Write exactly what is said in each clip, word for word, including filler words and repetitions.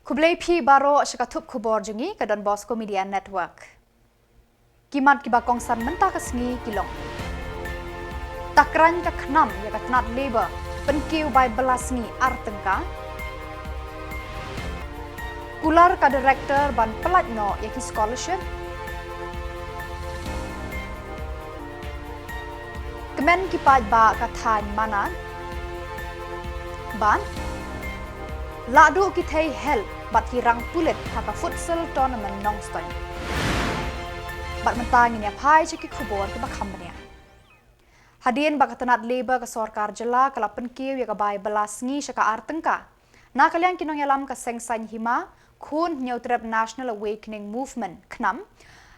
Khublei phi baroh sha ka thup khubor jong ngi ka Don Bosco Media Network. Ki mat kiba kongsan mynta ka sngi ki long: Takrang ka KHNAM ïa ka tnat Labour pynkiew bai bylla sngi ar tyngka. Kular ka director ban pyllait noh ïa ki scholarship. Kmen ki paidbah ka thaiñ Manad. Bad la duh ki thei help bad ki rang pulit ha ka futsal tournament Nongstoiñ. Bad mynta ngin ïa phai sha ki khubor kiba kham bniah. Hadien ba ka tnat Labour ka sorkar jylla ka la pynkiew ïa ka bai bylla sngi sha ka ar tyngka, na ka liang ki nongïalam ka seng saiñ hima, Khun Hynñiewtrep National Awakening Movement, KHNAM,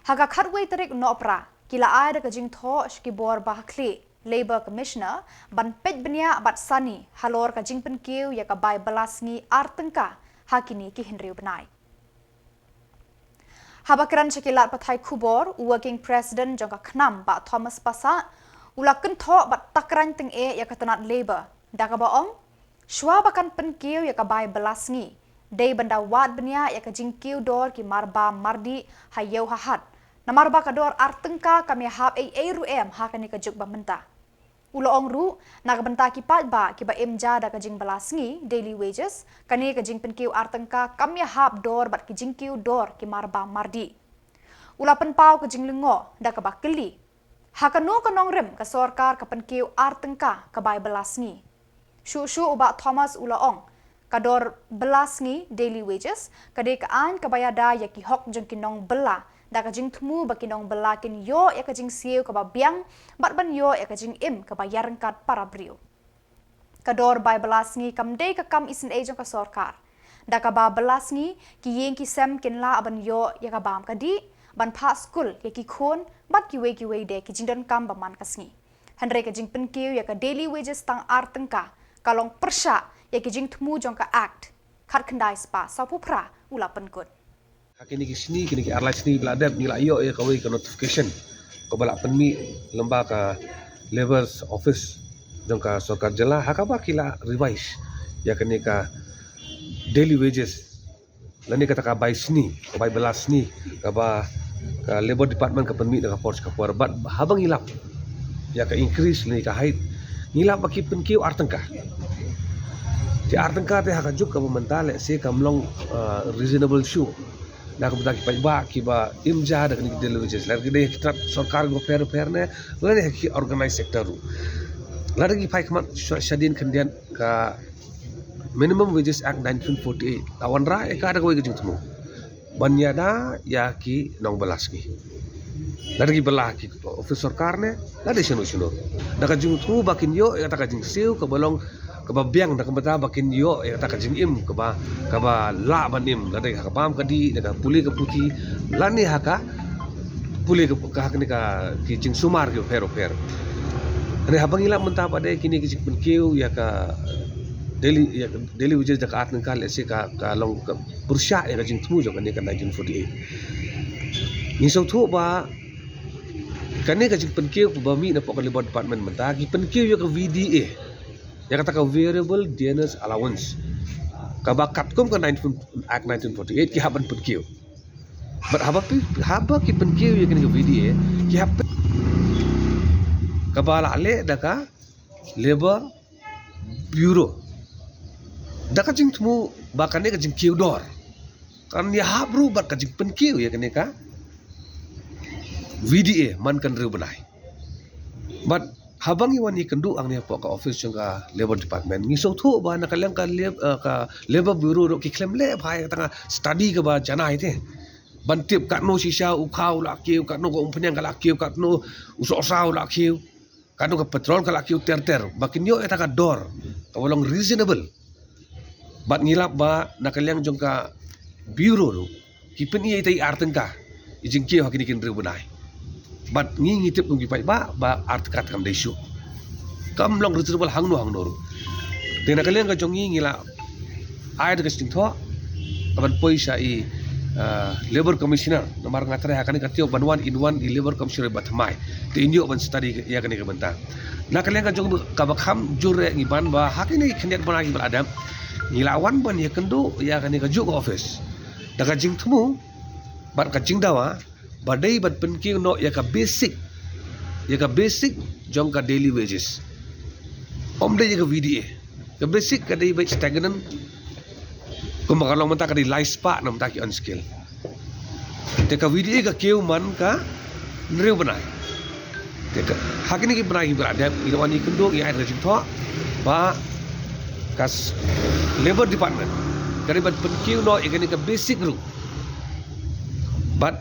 ha ka khatwei tarik Nohprah ki la ai da ka jingthoh sha ki bor ba ha khlieh, Labour Commissioner, ban peit bniah bad sani halor ka jingpynkiew ïa ka bai bylla sngi ar tyngka ha kine ki hynriew bnai. Haba kren sha ki lad pathai khubor, u Working President jong ka KHNAM, Bah Thomas Passah, u la kynthoh bad takrang tyngeh ïa ka tnat Labour da kaba ong, shuwa ba kan pynkiew ïa ka bai bylla sngi, dei ban da wad bniah ïa ka jingkiew dor ki marbam mardih ha ïew ha hat, namar ba ka dor ar tyngka kam ïahap ei ei ruh em ha kane ka juk ba mynta. U la ong ruh, na ka bynta ki paidbah kiba im ja da ka jingbylla sngi, daily wages, kane ka jingpynkiew ar tyngka kam ïahap dor bad ki jingkiew dor ki marbam mardih. U la pynpaw ka jinglyngngoh da kaba kylli, ha kano ka nongrim ka sorkar ka pynkiew ar tyngka ka bai bylla sngi? Shuh shuh u Bah Thomas u la ong, ka dor bylla sngi, daily wages, ka dei ka aiñ kaba ïada ïa ki hok jong ki nongbylla, da ka jingthmu ba ki nongbylla kin ïoh ïa ka jingsiew kaba biang bad ban ïoh ïa ka jingim kaba ïaryngkat para briew. Ka dor bai bylla sngi kam dei ka kam isynei jong ka sorkar. Da kaba bylla sngi, ki ïing ki sem kin lah ban ïoh ïa ka bam ka dih, ban phah skul ïa ki khun bad kiwei kiwei de ki jingdonkam ba man ka sngi. Hynrei ka jingpynkiew ïa ka daily wages tang ar tyngka ka long pyrshah ïa ki jingthmu jong ka Act khatkhyndai spah sawphew phra, u la pynkut. Ha kine ki sngi, kine ki ar lai sngi ba la dep, ngi la ïoh ïa kawei ka notification kaba la pynmih lyngba ka Labour Office jong ka sorkar jylla, ha kaba ki la revise ïa kane ka daily wages lane kata ka bai sngi, ka bai bylla sngi, kaba ka Labour Department ka pynmih na ka por sha ka por. Bad haba ngi lap ïa ka increase lane ka hike, ngi lap ba ki pynkiew ar tyngka. Te ar tyngka te ha ka juk kaba mynta, let's say, kam long, uh, reasonable shuh. Na ka bynta ki paidbah kiba im ja da kine ki daily wages, lada ki dei ki tnat sorkar kiba pher pher ne, lada ki organized sector ruh. Lada ki phai khmat sha-, shadien khyndiat ka Minimum Wages Act nineteen forty-eight, la wanrah ïa ka da kawei ka jingthmu ban ïada ïa ki nongbylla sngi. Lada ki bylla ki office sorkar ne, lada shano shano, da ka jingthmu ba kin ïoh ïa kata ka jingsiew kaba long kaba biang, da ka bynta ba kin ïoh ïa kata ka jingim kaba, kaba lah ban im, lada ha ka bam ka dih, da ka pule ka puthi, lane ha ka pule ka, ka ha kane ka ki jingsumar ki pher pher. Hynrei haba ngi lap mynta pat de, kine ki jingpynkiew ïa ka daily, ïa ka daily wages da ka ar tyngka, let's say, ka, ka long ka pyrshah ïa ka jingthmu jong kane ka nineteen forty-eight. Ngi sngewthuh ba kane ka jingpynkiew ba mih na pok ka Labour Department mynta, ki pynkiew ïa ka V D A, ïa kata ka Variable Dearness Allowance, kaba katkum ka nineteen, Act nineteen forty-eight ki hap ban pynkiew. Bad haba pi-, haba ki pynkiew ïa kane ka V D A, ki hap pyn-, kaba la leh da ka Labour Bureau, da ka jingthmu ba kane ka jingkiew dor kan ïahap ruh bad ka jingpynkiew ïa kane ka V D A man ka hynriew bnai. Bad haba ngi wan ïakynduh hangne hapoh ka office jong ka Labour Department, ngi sngewthuh ba na ka liang ka lab-, eh, ka Labour Bureau ruh ki khlem leh bha ïa kata ka study kaba janai te ban tip katno shisha u khaw u la kiew, katno ka umphniang ka la kiew, katno u sohsa u la kiew, katno ka petrol ka la kiew ter ter, ba kin ïoh ïa kata ka dor kaba long reasonable. Bad ngi lap ba na ka liang jong ka Bureau ruh ki pyni ïa ita i ar tyngka i jingkiew ha kine ki hynriew bnai. Bad ngi, ngi tip kum ki paidbah ba ar tyngka te kam dei shuh, kam long reasonable hangno hangno ruh. Te na ka liang ka jong ngi, ngi la ai da ka jingthoh ka ban poi sha i, ah, Labour Commissioner, namar nga tharai ha kane ka taïew ban wan in wan i Labour Commissioner ba thymmai, te in ïoh ban study ïa kane ka bynta. Na ka liang ka jong kaba kham jur eh ngi ban ba ha kine ki khyndiat bnai kiba la dep, Ngi la wan ban ïakynduh ïa kane kajuh ka office da ka jingthmu bad ka jingdawa ba dei ban pynkiew noh ïa ka basic, ïa ka basic jong ka daily wages. Ym dei ïa ka V D A. Ka basic ka dei beit stagnant, kumba ka long mynta ka dei lai spah na mynta ki unskilled. Te ka V D A ka kiew man ka hynriew bnai. Te ka, ha kine ki bnai kiba la dep, ngi la wan ïakynduh, ngi ai ka jingthoh ba ka s-, Labour Department ka dei ban pynkiew noh ïa kane ka basic ruh. Bad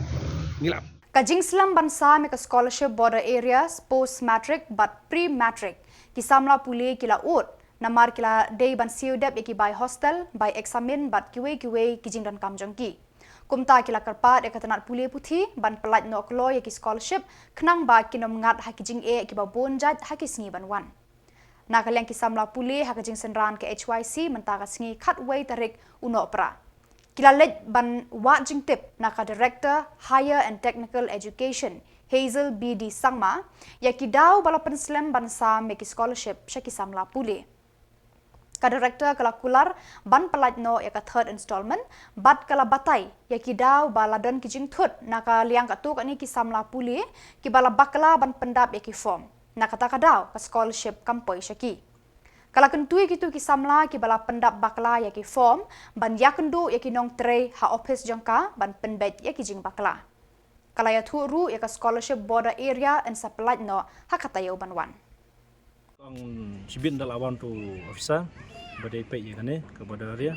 ngi la Ka jingslem ban sam ïa ka scholarship Border Areas, post matric bad pre matric, ki samla pule ki la ud namar ki la dei ban siew dep ïa ki bai hostel, bai eksamin bad kiwei kiwei ki jingdonkam jong ki. Kumta ki la kyrpad ïa ka tnat pule puthi ban pyllait noh kloi ïa ki scholarship khnang ba kin ym ngat ha ki jingeh kiba bun jait ha ki sngi ban wan. Na ka liang ki samla pule ha ka jingsynran ka H Y C mynta ka sngi khatwei tarik u Nohprah, ki la leit ban wad jingtip na ka Director Higher and Technical Education, Hazel B D Sangma, ïa ki daw ba la pynslem ban sam ïa ki scholarship sha ki samla pule. Ka Director ka la kular ban pyllait noh ïa ka third installment bad ka la batai ïa ki daw ba la don ki jingthut na ka liang katto katne ki samla pule kiba la bakla ban pyndap ïa ki form. Na kata ka daw ka scholarship kam poi sha ki. Ka la kyntu ïa kito ki samla kiba la pyndap bakla ïa ki form ban ïakynduh ïa ki nongtrei ha ophis jong ka ban pynbeit ïa ki jingbakla. Ka la ïathuh ruh ïa ka scholarship Border Area yn sa pyllait noh ha ka taïew ban wan. Ong shibit da la wan tu officer ba dei peit ïa kane ka Border Area.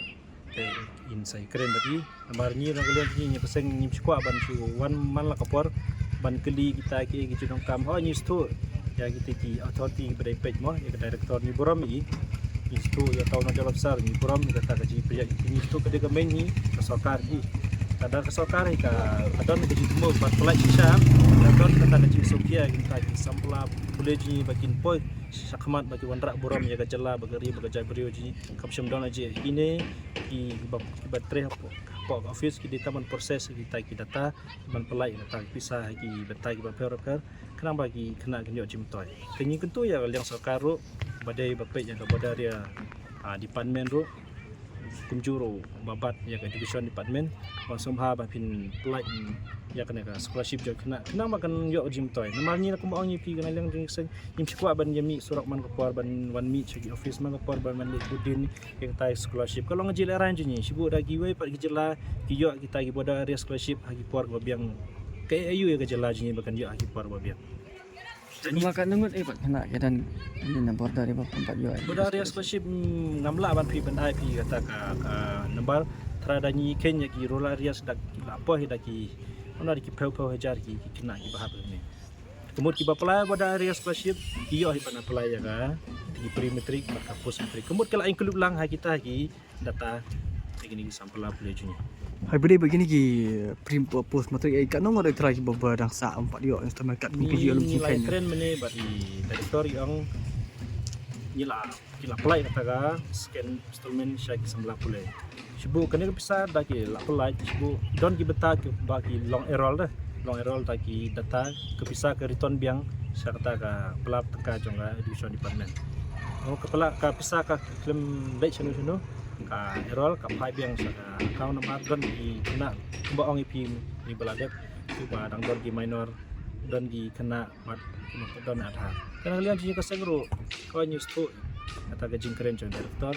Te in sa ïakren bad i. Namar ngi na ka liang ngi, ngi ka seng ngim shu kwah ban shu wan man la ka por ban kylli kita ki, ki jingdonkam. Ho ngi sngewthuh ïa kita ki authority ba dei peit mo, ïa ka director, ngi burom ïa i. Ngi sngewthuh ïa u nodal officer, ngi burom ïa kata ka jingpynïaid. Ngi sngewthuh ka dei ka main hi ka sorkar hi. Ka don ka sorkar hi ka, ka don ka jingthmu ban pyllait shisha, ka don kata ka jingsngewkhia ïa kita ki samla pule jong ngi ba kin poi shakhmat ba ki wanrah burom ïa ka jylla, ba ka ri, ba ka jaitbynriew jong ngi. Kam shym don la jia ine ki ba, ki ba trei hapoh, hapoh ka office ki dei tang ban process kita ki data, ban pyllait ïa kita ki pisa ha ki bynta ki bapher bapher khnang ba ki khynnah kin ïoh jingmyntoi. Te ngi kyntu ïa ka liang sorkar ruh ba dei ba peit ïa ka Border Area, ah, department ruh, kumjuh ruh ba bat ïa ka education department, ba sngewbha ba phin pyllait ïa kane ka scholarship jong khynnah khnang ba kan ïoh jingmyntoi. Namar ngi na kumba ong ïa phi, ka na liang jong ngi ka seng ngim shu kwah ban ïa mih surok man ka por, ban wan mih sha ki office man ka por, ban wan leit bud dien ïa kita ki scholarship. Ka long ka jinglehraiñ jong ngi, shibun da kiwei pat ki jylla ki ïoh kita ki Border Area scholarship ha ki por kiba biang. Kaei aïu ïa ka jylla jong ngi ba kan ïoh ha ki por ba biang? Kumba katno ngut eh pat khynnah ki don na Border Area ba pynpat ïoh? Border Area scholarship, mm, ngam lah ban phi ban ai phi kata ka, ka number. Trai da ngi kheiñ ïa ki rural areas da ki la poi da ki, da ki phew phew hajar ki, ki khynnah kiba hap ne. Ka mut kiba apply Border Area scholarship ki ïoh hi ban apply ïa ka, ki pre matric bad ka post matric. Ka mut ka la include lang ha kita ki data ïa kine ki samla pule jong ngi. Hai, ba dei ba kine ki pre, post matric, eh, katno ngut eh trai kiba, ba dang sah ym pat ïoh installment, kat ngi, ngi la ïakren mynne bad i director, i ong ngi la, ki la apply kata ka second installment sha ki samla pule. Shibun kane ka pisa da ki la pyllait, shibun don ki bynta kiba ki long error da. Long error da ki data, ka pisa ka return biang sha kata ka palat tyngka jong ka education department. Oh, ka palat, ka pisa ka khlem leit shano shano, ka error ka phai biang sha ka account, namar don ki khynnah kumba ong ïa phi, ngi ba la dep, kiba dang don ki minor, don ki khynnah bad ki mut don Aadhaar. Te na ka liang jong ngi ka seng ruh, ka ngi sngewthuh kata ka jingkren jong director.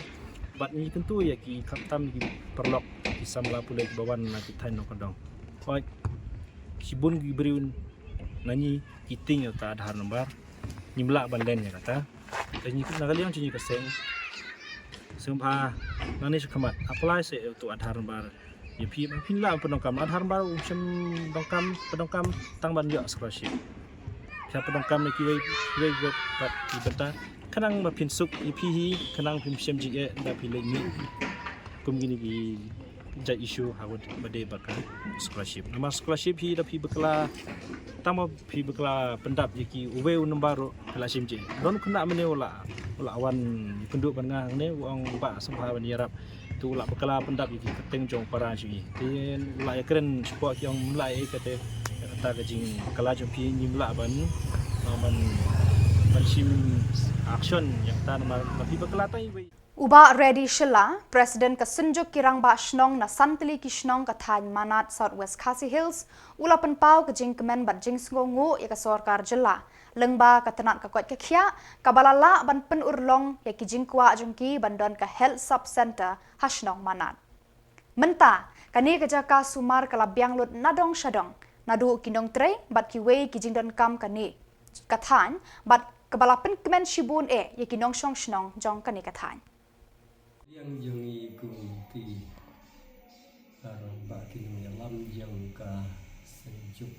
Bad ngi kyntu ïa ki, khamtam ki paralok, ki samla pule kiba wan na ki thaiñ nongkyndong. Hooid, shibun ki briew na ngi ki tieng ïa uta Aadhaar number, ngim lah ban len ïa kata. Te ngi na ka liang jong ngi ka seng, sngewbha nangne shakhmat apply seh ïa uta Aadhaar number. Ïa phi ba phin lah pyndonkam Aadhaar number, um shym donkam, pyndonkam tang ban ïoh scholarship. Phi hap pyndonkam ïa kiwei, kiwei, kiwei pat ki bynta khnang ba phin suk ïa phi hi, khnang phim shym jingeh da phi leit mih kum kine ki jait issue ha ba dei bad ka scholarship. Namar scholarship hi da phi bakla, tang ba phi bakla pyndap ïa ki uwei u number ruh phi la shim jingeh. Don u khynnah mynne u la, u la wan kynduh bad nga hangne, u ong, "Bah, sngewbha ban ïarap." Te u la bakla pyndap ïa ki kyrteng jong para jong ngi. Te u la ïakren shapoh ki ong ym lah ïa kata, kata ka jingkla jong phi, ngim lah ban, ban, ban shim action ïa kata namar ba phi bakla tang iwei. U Bah Reddy Shylla, President ka Synjuk ki Rangbah Shnong na san tylli ki shnong ka thaiñ Manad, South West Khasi Hills, u la pynpaw ka jingkmen bad jingsngewnguh ïa ka sorkar jylla lyngba ka tnat ka koit ka khiah kaba la lah ban pynurlong ïa ki jingkwah jong ki ban don ka Health Sub Centre ha shnong Manad. Mynta kane ka jaka sumar ka la biang lut na dong sha dong naduh ki nongtrei bad kiwei ki jingdonkam kane ka thaiñ, bad kaba la pynkmen shibun eh ïa ki nongshong shnong jong kane ka thaiñ. Ïa jong ngi kum ki rangbah ki nongïalam jong ka Synjuk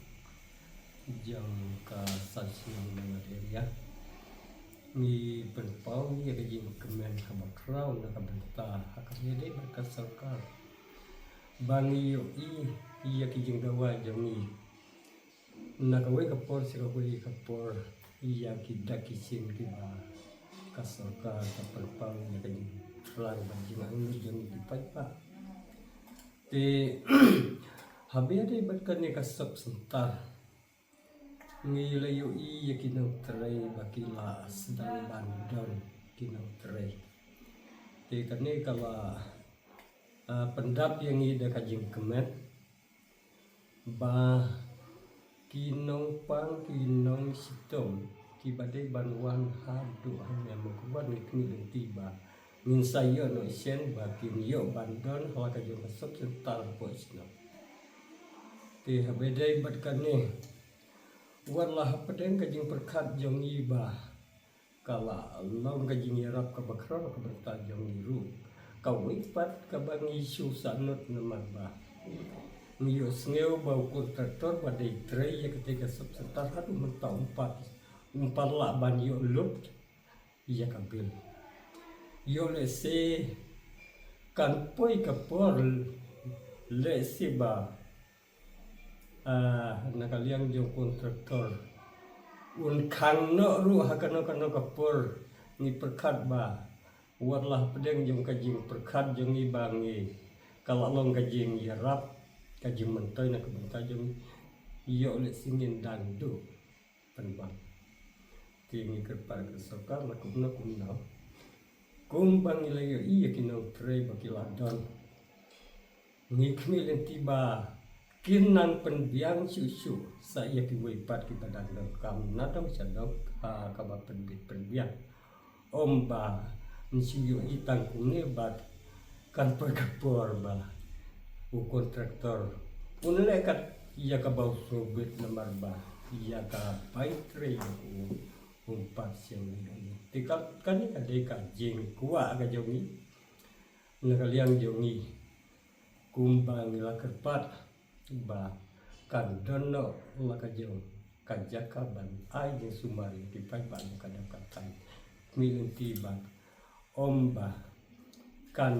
jong ka san shnong Manad area, ngi pynpaw ïa ka jingkmen kaba khraw na ka bynta ha kaba ïadei bad ka sorkar ba ngi ïohi ïa ki jingdawa jong ngi na kawei ka por sha kawei ka por ïa ki dak ki shin kiba ka sorkar ka pynpaw ïa ka jingthrang bad jingangnud jong ngi ki paidbah. Te haba ïadei bad kane ka sub centre, ngi la ïohi ïa ki nongtrei ba ki la sdang ban don ki nongtrei. Te kane ka la, ah, pyndap ïa ngi da ka jingkmen ba ki nongpang ki nongshitom kiba dei ban wan haduh hangne, ma ka wan ngi khmih lynti ba ngin sa ïoh noh shen ba kin ïoh ban don ha la ka jong ka sub centre hapoh shnong. Te haba ïadei bad kane, wat la hapdeng ka jingpyrkhat jong ngi ba ka la long ka jingïarap kaba khraw na ka bynta jong ngi ruh. Kawei pat kaba ngi shu sahnud namar ba ngi ïohsngew ba u kontraktor ba dei trei ïa katei ka sub centre haduh mynta um pat, um pat lah ban ïoh lut ïa ka bil. Ïoh lehse kan poi ka por lehse ba, ah, na ka liang jong kontraktor un khang noh ruh ha kano kano ka por. Ngi pyrkhat ba wat la hapdeng jong ka jingpyrkhat jong ngi ba ngi ka la long ka jingïarap, ka jingmyntoi na ka bynta jong ngi, ïoh lehse ngin dang duh pynban. Te ngi kyrpad ka sorkar la kumno kumno, kumba ngi la ïohi ïa ki nongtrei ba ki la don, ngi khmih lynti ba kin nang pynbiang shuh shuh sa ïa kiwei pat kiba dang donkam na dong sha dong ha kaba pynbit pynbiang. Ym ba ngi shu ïohi tang kumne bad kan poi ka por ba u kontraktor un leh kat ïa kaba u sngewbit namar ba ïa ka bai trei ïa u um pat shem ïa u. Te ka, kane ka dei ka jingkwah ka jong ngi na ka liang jong ngi, kumba ngi la kyrpad ba kan don noh la ka jong ka jaka ban ai jingsumar ïa ki paidbah jong ka dong ka thaiñ. Khmih lynti ba ym ba kan,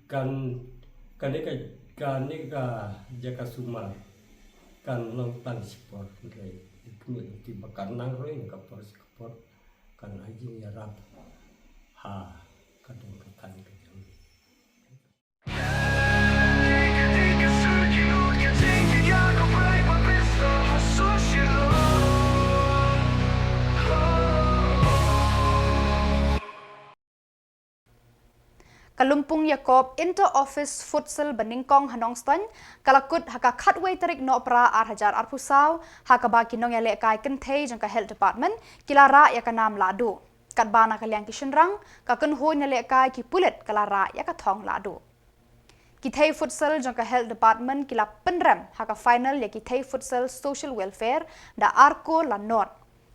kan, kane ka, kane ka jaka sumar kan long tang shipor, hynrei khmih lynti ba kan nang roi na ka por sha ka por, kan ai jingïarap ha ka dong ka thaiñ ka jong ngi. Ka Lympung Ïakob Inter Office Futsal ba nyngkong ha Nongstoiñ ka la kut ha ka khatwei tarik Nohprah ar hajar arphew saw, ha kaba ki nongïalehkai kynthei jong ka Health Department ki la rah ïa ka nam lahduh. Katba na ka liang ki shynrang, ka kynhun ïalehkai ki pulit ka la rah ïa ka thong lahduh. Ki thei futsal jong ka Health Department ki la pynrem ha ka final ïa ki thei futsal Social Welfare da ar kol la nod.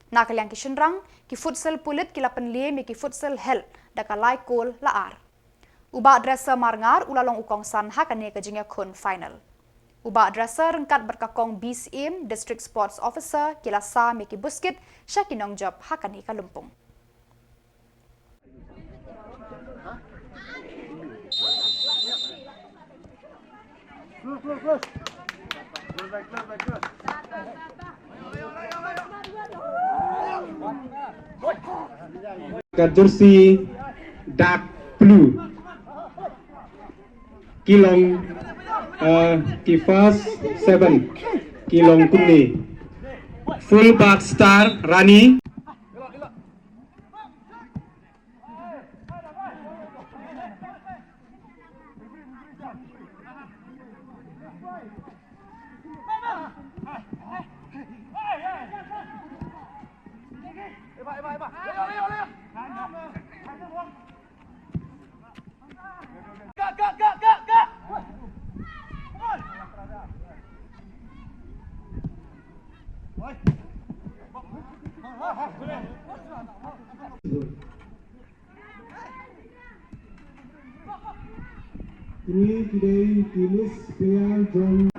Na ka liang ki shynrang, ki futsal pulit ki la pynliem ïa ki futsal Health da ka lai kol la ar. U Bah Dresser Marngar u la long u kongsan ha kane ka jingïakhun final. U Bah Dresser ryngkat bad ka Kong B. Syiem, District Sports Officer, ki la sam ïa ki buskit sha ki nongjop ha kane ka lympung. Ka jersey dark blue. Ki long, uh, ki first seven ki long kumne: Fullback Star Rani, Kine ki dei ki list player jong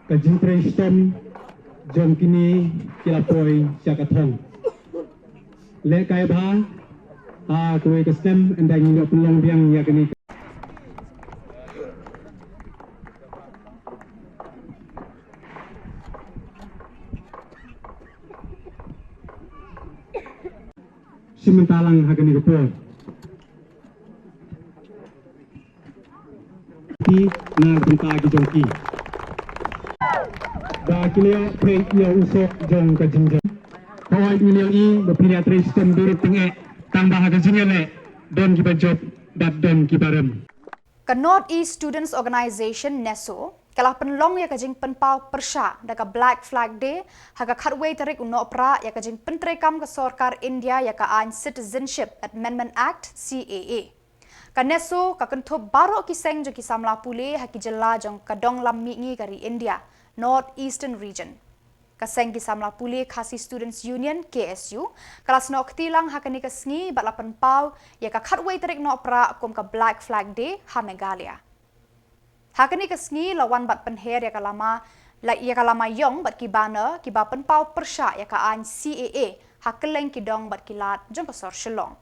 ka jingtrei shitom jong kine ki la poi sha ka thong. Lehkai bha ha kawei ka snem, ynda ngin ïoh pynlong biang ïa kane ka shim bynta lang ha kane ka por. Ki na ka bynta ki jong ki. Ba ki la ïoh peit ïa u soh jong ka jingjia. Hooid, ngi la ïohi ba phi la trei shitom beit, tang ba ha ka jingïaleh don kiba jop bad don kiba rem. Ka North East Students Organisation, NESO, ka la pynlong ïa ka jingpynpaw pyrshah da ka Black Flag Day ha ka khatwei tarik u Nohprah ïa ka jingpyntreikam ka sorkar India ïa ka aiñ Citizenship Amendment Act, C A A. Ka NESO ka kynthup baroh ki seng jong ki samla pule ha ki jylla jong ka dong lam mihngi ka ri India, North Eastern Region. Ka seng ki samla pule Khasi Students Union, K S U, ka la snoh kti lang ha kane ka sngi bad la pynpaw ïa ka khatwei tarik Nohprah kum ka Black Flag Day ha Meghalaya. Ha kane ka sngi la wan bad pynher ïa ka lama, la, ïa ka lama ïong bad ki banner kiba pynpaw pyrshah ïa ka aiñ C A A ha kylleng ki dong bad ki lad jong ka sor Shillong.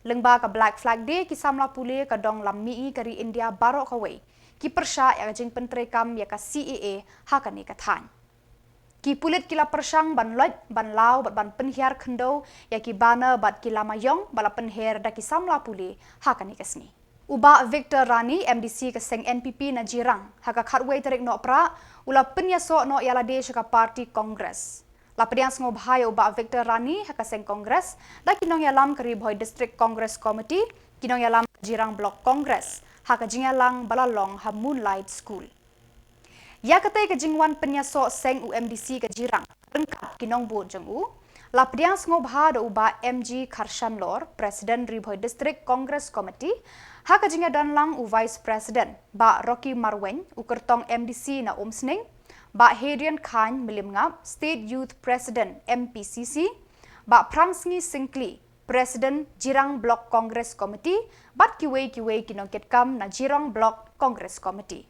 Lyngba ka Black Flag Day, ki samla pule ka dong lam mihngi ka ri India baroh kawei ki pyrshah ïa ka jingpyntreikam ïa ka C A A ha kane ka thaiñ. Ki pulit ki la pyrshang ban loit, ban law bad ban pynhiar khyndew ïa ki banner bad ki lama ïong ba la pynher da ki samla pule ha kane ka sngi. U Bah Victor Rani, M D C ka seng N P P na Jirang, ha ka khatwei tarik Nohprah u la pynïasoh noh ïa lade sha ka party Congress. La pdiang sngewbha ïa u Bah Victor Rani ha ka seng Congress da ki nongïalam ka Ri Bhoi District Congress Committee, ki nongïalam ka Jirang Block Congress, ha ka jingïalang ba la long ha Moonlight School. Ïa katei ka jingwan pynïasoh seng u M D C ka Jirang ryngkat ki nongbud jong u, la pdiang sngewbha da u Bah M G Kharshanlor, President Ri Bhoi District Congress Committee, ha ka jingïadon lang u Vice President Bah Rocky Marwein, u kyrtong M D C na Umsning, Bah Hadrian Chyne Mylliemngap, State Youth President M P C C, Bah Phrangsngi Syngkli, President Jirang Block Congress Committee, bad kiwei kiwei ki nongkitkam na Jirang Block Congress Committee.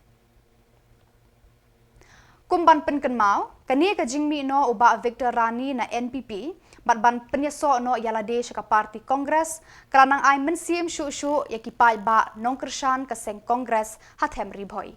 Kum ban pynkynmaw, kane ka jingmih noh u Bah Victor Rani na N P P bad ban pynïasoh noh ïa lade sha ka party Congress, ka la nang ai mynsiem shuh shuh ïa ki paidbah nongkyrshan ka seng Congress ha them Ri Bhoi.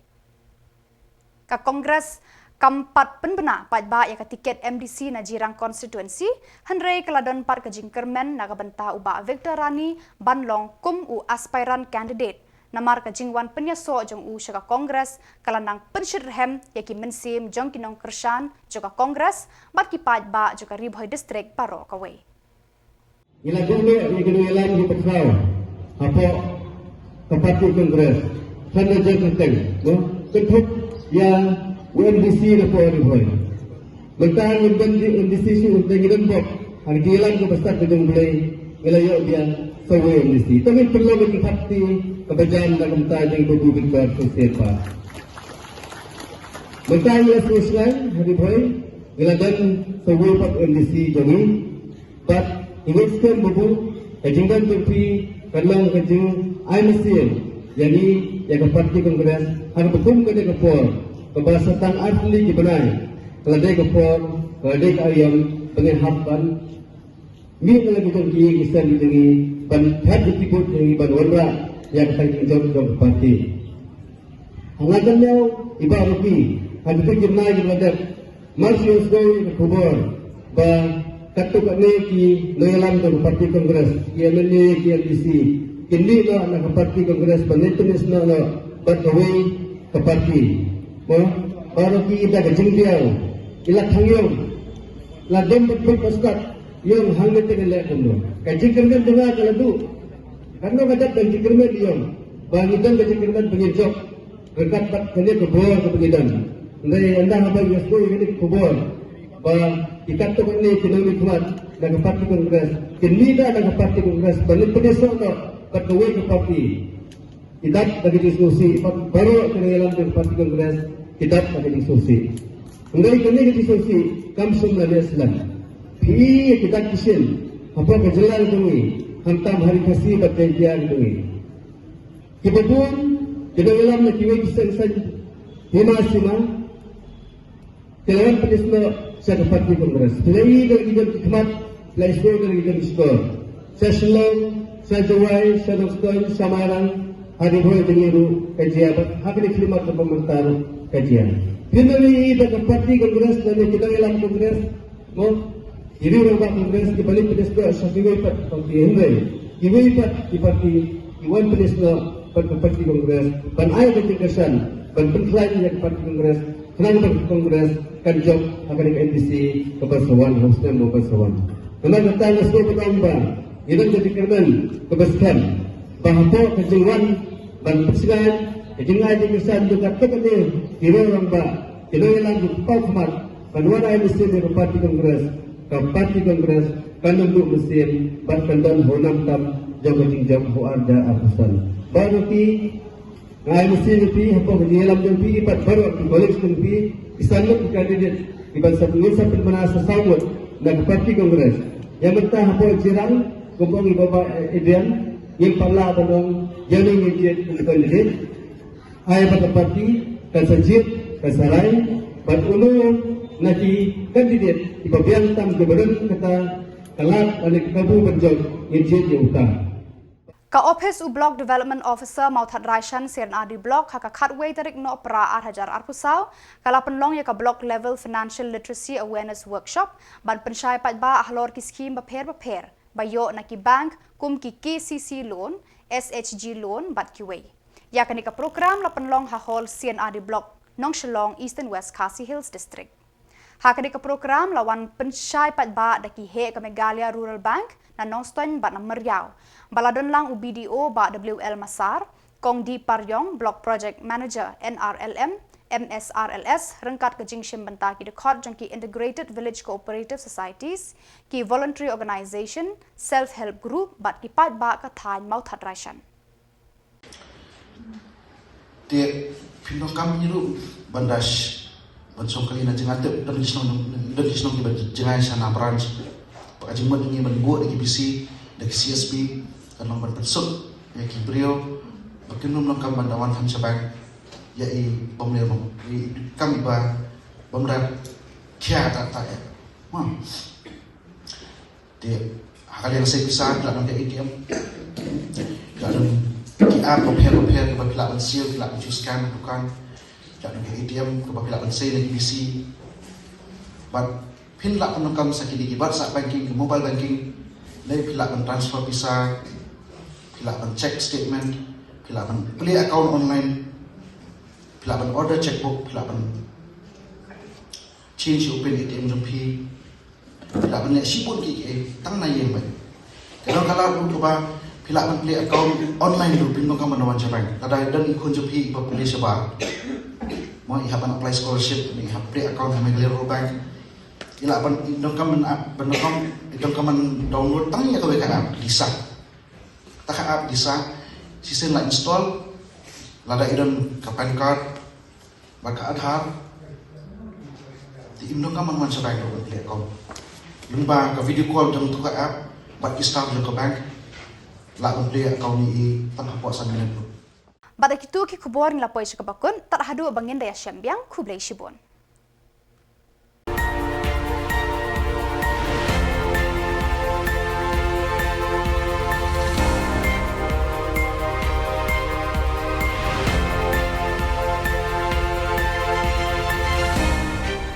Ka Congress kam pat pynbna paidbah ïa ka tiket M D C na Jirang constituency, hynrei ka la don pat ka jingkyrmen na ka bynta u Bah Victor Rani ban long kum u aspirant candidate. Namar ka jingwan pynïasoh jong u sha ka Congress ka la nang pynshitrhem ïa ki mynsiem jong ki nongkyrshan jong ka Congress bad ki paidbah jong ka Ri Bhoi District baroh kawei. Ngi la duh noh ïa ki nongïalam kiba khraw hapoh ka party Congress. Khlem da jia kyrteng, no? Kynthup ïa u M D C na poh Ri Bhoi. Mynta ngim don ji M D C shuh, te ngi don bok ha ki jingïalam kiba stad ka jong U Blei, ngi la ïoh biang sa uwei M D C. To ngin pynlong ïa ki party kaba jan na ka bynta jong u Babu Victor Sosaipan. Mynta ngi la sngewsynei ha Ri Bhoi, ngi la don sa uwei pat M D C jong ngi. Bad ngi ngeit skhem ba ka jingdon jong phi kan long ka jingai mynsiem ïa ngi, ïa ka party Congress, ha kaba kum ka dei ka por kaba sa tang artylli ki bnai, ka la dei ka por, ka la dei ka aïom ba ngin hap ban mih na la ki jong ki ïing ki sem ki jong ngi, ban thep ïa ki vote jong ngi, ban wanrah ïa ka jingjop jong ka party. Nga kynmaw i Bah Rocky ha kito ki bnai kiba la dep, mar shu ïohsngew ïa ka khubor ba Katto katne ki nongïalam jong ka party Congress, ki M L A, ki M D C, kin mih noh na ka party Congress ban leit pynïasnoh noh bad kawei ka party. Mo, baroh ki da ka jingbiang, i la khang ïong, la dem bad bad ba stad ïong hangne te ka leh kumno. Ka jingkyrmen jong nga ka la duh. Katno ka dap ka jingkyrmen ïong, ba ngi don ka jingkyrmen ba ngin jop. Ryngkat bad kane ka bor kaba ngi don. Hynrei ynda haba ngi ïohsngew ïa kane ka khubor ba ki katto katne ki nongmihkhmat na ka party Congress kin mih da na ka party Congress ban leit pynïasoh noh bad kawei ka party, ki dap da ka jingsngewsih. Bad baroh ki nongïalam jong ka party Congress ki dap da ka jingsngewsih. Hynrei kane ka jingsngewsih kam shym la leh slem. Phi ïa ki dak ki shin hapoh ka jylla ka jong ngi, khamtam ha ri Khasi bad Jaiñtia ka jong ngi. Kiba bun ki nongïalam na kiwei ki seng saiñ hima sima ki la wan pynïasnoh sha ka party Congress. Phi la ïohi da la ki jong ki khmat, phi la ïohi da la ki jong ki shkor. Sha Shillong, sha Jowai, sha Nongstoiñ, sha Mairang, ha Ri Bhoi jong ngi ruh ka jia bad ha kine ki khlieh mat kaba mynta ruh ka jia. Phin ïohi da ka party Congress lane ki nongïalam Congress, mo, ki riew rangbah Congress kiba leit pynïasnoh sha kiwei pat ki party, hynrei kiwei pat ki party ki wan pynïasnoh bad ka party Congress ban ai ka jingkyrshan, ban pynkhlaiñ ïa ka party Congress khnang ba ka Congress kan jop ha kane ka M D C kaba sa wan, ha u snem uba sa wan. Namar kata nga sngew ban ong ba ngi don ka jingkyrmen kaba skhem ba hapoh ka jingwan ban pynsngew ka jingai jingkyrshan jong katto katne ki riew rangbah, ki nongïalam, ki paw khmat, ban wan ai mynsiem ïa ka party Congress, ka party Congress kan ym duh mynsiem bad kan don ha u nongtam jong ka jingjop ha u ar hajar arphew san. Baroh ki, nga ai mynsiem ïa phi hapoh ka jingïalam jong phi bad baroh ki colleagues jong phi, ki san ngut ki candidate kiban sa, ngin sa pynbna sa saw ngut na ka party Congress. Ïa mynta hapoh Jirang, kumba ong i Bah Adrian, ngim pat lah ban ong ïano ngin jied kum u candidate. Ai ba ka party kan sa jied, kan sa rai bad uno na ki candidate kiba biang tam kiba don kata ka lad lane ka kabu ban jop, ngin jied ïa uta. Ka ophis u Block Development Officer Mawthadraishan, C and R D Block, ha ka khatwei tarik Nohprah ar hajar arphew saw ka la pynlong ïa ka Block Level Financial Literacy Awareness Workshop ban pynshai paidbah halor ki skhim bapher bapher ba ïoh na ki bank kum ki K C C loan, S H G loan bad kiwei. Ïa kane ka program la pynlong ha Hall C and R D Block, Nongshillong, Eastern West Khasi Hills District. Ha kane ka program la wan pynshai paidbah da ki heh ka Meghalaya Rural Bank na Nongstoiñ bad na Meriaw, ba la don lang u B D O Bah W L Masar, Kong D Pariong, Block Project Manager, N R L M, M S R L S, ryngkat ka jingshim bynta ki dkhot jong ki Integrated Village Cooperative Societies, ki Voluntary Organization, Self Help Group bad ki paidbah ka thaiñ Mawthadraishan. Te phin donkam hi ruh ban dash ban shong kali na jngai, te don ki shnong, don ki shnong kiba jngai sha na branch. Ba ka jingmut ngi ban buh da ki B C, da ki C S P, kan long ban pynsuk ïa ki briew ba kin ym donkam ban da wan kham sha bank ïa i bym leh bym, i kam iba bym da khia ta ta ïa. Ma. Te ha ka liang save pisa, phi lah don ka A T M, phi lah don ki app bapher bapher kiba phi lah ban siew, phi lah ban shu scan dukan, phi lah don ka A T M kaba phi lah ban save na ki B C. Bad phin lah pyndonkam sa kine ki bad sa banking, ki mobile banking, lei phi lah ban transfer pisa, phi lah ban check statement, phi lah ban plie account online, phi lah ban order checkbook, phi lah ban change u pin A T M jong phi. Phi lah ban leh shibun kiei kiei tang na ïing beit. Te don ka lad ruh kaba phi lah ban plie account online ruh, phim donkam ban wan sha bank. Lada don i khun jong phi iba pule shabar, mo, i hap ban apply scholarship, i hap plie account ha Meghalaya Rural Bank, i lah ban, i donkam ban app, ban donkam, i donkam ban download tang ïa kawei ka app, Lisa. Kata ka app Lisa, shisien la install, lada i don ka PAN card bad ka Aadhaar, te im donkam ban wan sha bank ruh ban plie account. Lyngba ka video call jong tu ka app bad ki staff jong ka bank, lah ban plie account ïa i tang hapoh san minit ruh. Bad da kitu ki khubor ngi la poi sha kaba kut, tad haduh ba ngin da ïashem biang, khublei shibun.